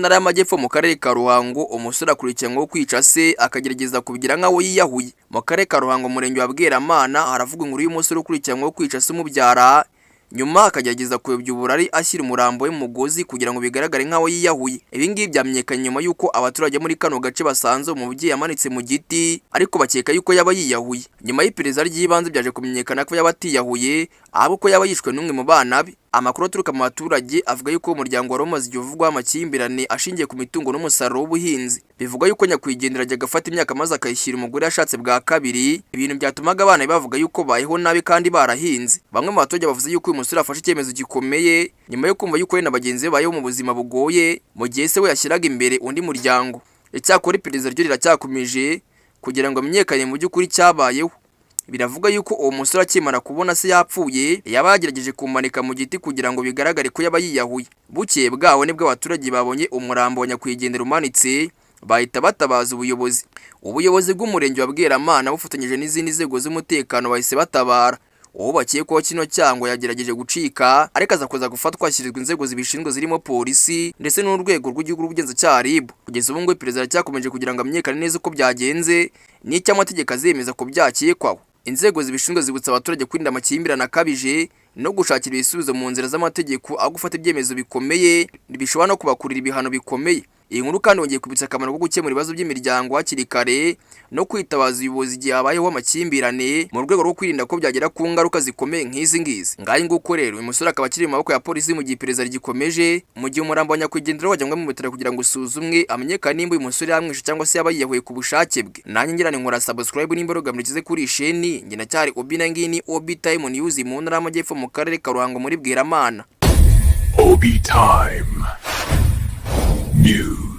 Ntara y'Amajyepfo mu karere ka Ruhango, umusore akurikiranyweho kwica se akagerageza kubigira nk'aho yiyahuye. Mu karere ka Ruhango, umurenge wa Bweramana, haravugwa inkuru y'umusore ukurikiranyweho kwica se umubyara, nyuma akagerageza kuyobya uburari ashyira umurambo we mu mugozi kugira ngo bigaragare nk'aho yiyahuye. Ibi ngibi byamenyekanye nyuma y'uko abaturage muri kano gace basanze umubyeyi amanitse mu giti, ariko bakeka yuko yaba yiyahuye. Nyuma y'iperereza ry'ibanze, byaje kumenyekana ko yaba atiyahuye, ahubwo ko yaba yishwe n'umwe mu bana be. Amakuru aturuka mu baturage avuga yuko uwo muryango wari umaze igihe uvugwaho amakimbirane ashingiye ku mitungo n'umusaruro w'ubuhinzi. Bivugwa yuko nyakwigendera ajyaga afata imyaka maze akayishyira umugore yashatse bwa kabiri, ibintu byatumaga abana be bavuga yuko bayeho nabi kandi barahinze. Bamwe mu baturage bavuze yuko uyu musore afashe icyemezo gikomeye nyuma yo kumva yuko we na bagenzi be bayeho mu buzima bugoye, mu gihe se we yashyiraga imbere undi muryango. Icyakora iperereza ryo riracyakomeje kugira ngo amenyekane mu by'ukuri cyabayeho. Biravuga yuko uwo musore akimara kubona se yapfuye, yaba yagerageje kumanika mu giti kugira ngo bigaragare ko yaba yiyahuye. Bukeye bwaho nibwo abaturage babonye umurambo wa nyakwigendera umanitse, bahita batabaza ubuyobozi. Ubuyobozi bw'umurenge wa Bweramana bufatanyije n'izindi nzego z'umutekano bahise batabara. Uwo bakekwaho kino cyaha yagerageje gucika, ariko aza kuza gufatwa, ashyikirizwa inzego zibishinzwe zirimo polisi ndetse n'urwego rw'igihugu rw'ubugenzacyaha RIB. Kugeza ubu ngubu iperereza riracyakomeje kugira ngo hamenyekane neza uko byagenze n'icyo amategeko azemeza ko byakekwaho. Inzego zibishinzwe zibutsa abaturage kwirinda amakimbirane akabije no gushakira ibisubizo mu nzira z'amategeko aho gufata ibyemezo bikomeye bishobora no kubakurira ibihano bikomeye. Iyi nkuru kandi yongeye kwibutsa akamaro ko gukemura ibibazo by'imiryango hakiri kare no kwitabaza ubuyobozi igihe habayeho amakimbirane, mu rwego rwo kwirinda ko byagera ku ngaruka zikomeye nk'izi ngizi. Ngaho nguko rero, uyu musore akaba akiri mu maboko ya polisi mu gihe iperereza rigikomeje, mu gihe umurambo wa nyakwigendera wajyanwe mu bitaro kugira ngo usuzumwe, amenyekane nimba uyu musore yamwishe cyangwa se yaba yiyahuye ku bushake bwe. Nanjye ngira ni nkora subscribe nimba rugamije kuri iyi sheni. Njye nacyari Obi na ngini Obi Time News mu ntara y'Amajyepfo, mu karere ka Ruhango, muri Bweramana. Obi Time News.